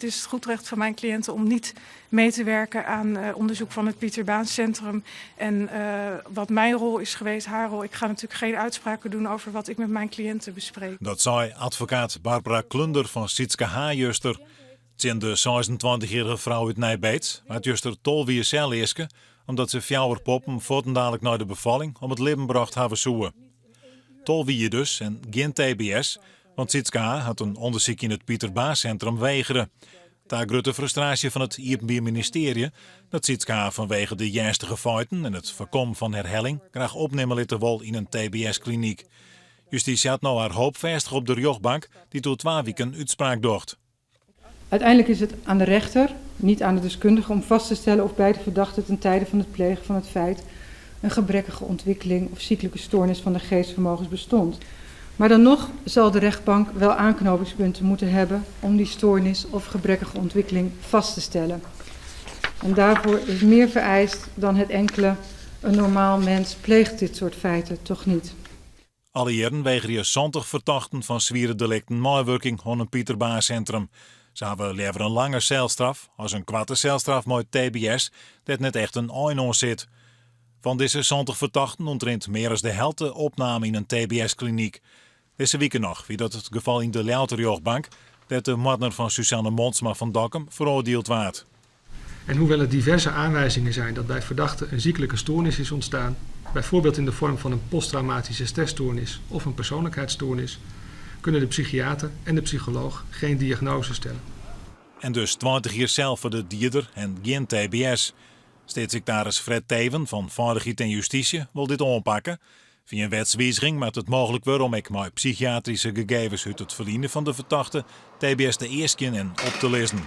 Het is het goed recht van mijn cliënten om niet mee te werken aan onderzoek van het Pieter Baan Centrum. En wat mijn rol is geweest, haar rol. Ik ga natuurlijk geen uitspraken doen over wat ik met mijn cliënten bespreek. Dat sei advokaat Barbara Klunder fan Sietske H. juster. Tsjin de 26-jierrige frou út Nij Beets waard juster 12 jier sel easke omdat se fjouwer poppen fuortendalik nei de befalling om it libben brocht hawwe soe. 12 jier dus en gjin tbs, want Sietske H. hat in ûndersyk yn it Pieter Baan Centrum wegere. Ta grutte frustraasje fan it Iepenbier Ministearje dat Sietske H. fanwege de earnstige feiten en it foarkommen fan herhelling graach opnimme litte wol yn in tbs-klinyk. Justysje hat no har hoop fêstige op de rjochtbank dy't oer twa wiken útspraak docht. Uiteindelijk is het aan de rechter, niet aan de deskundige, om vast te stellen of bij de verdachte ten tijde van het plegen van het feit een gebrekkige ontwikkeling of ziekelijke stoornis van de geestvermogens bestond. Maar dan nog zal de rechtbank wel aanknopingspunten moeten hebben om die stoornis of gebrekkige ontwikkeling vast te stellen. En daarvoor is meer vereist dan het enkele een normaal mens pleegt dit soort feiten toch niet. Alle jierren wegerje 70 fertochten fan swiere delikten meiwurking oan in Pieter Baan Centrum. Se hawwe leaver in lange selstraf as in koarte selstraf mei tbs dêr't net echt in ein oan sit. Fan dizze 70 fertochten ûntrint mear as de helte opname yn in tbs-klinyk. Dizze wike noch wie dat it gefal yn de Ljouwerter rjochtbank, dêr't de moardner fan Suzanne Montsma fan Dokkum feroardield waard. En hoewel er diverse aanwijzingen zijn dat bij verdachte een ziekelijke stoornis is ontstaan, bijvoorbeeld in de vorm van een posttraumatische stressstoornis of een persoonlijkheidsstoornis, kunnen de psychiater en de psycholoog geen diagnose stellen. En dus 20 jier sel foar de dieder en gjin tbs. Steatssiktaris Fred Teeven fan Feilichheid en Justysje wol dit oanpakke. Fia in wetswiziging moat it mooglik wurde om ek mei psychiatryske gegevens út it ferline fan de fertochte tbs te easkjen en op te lizzen.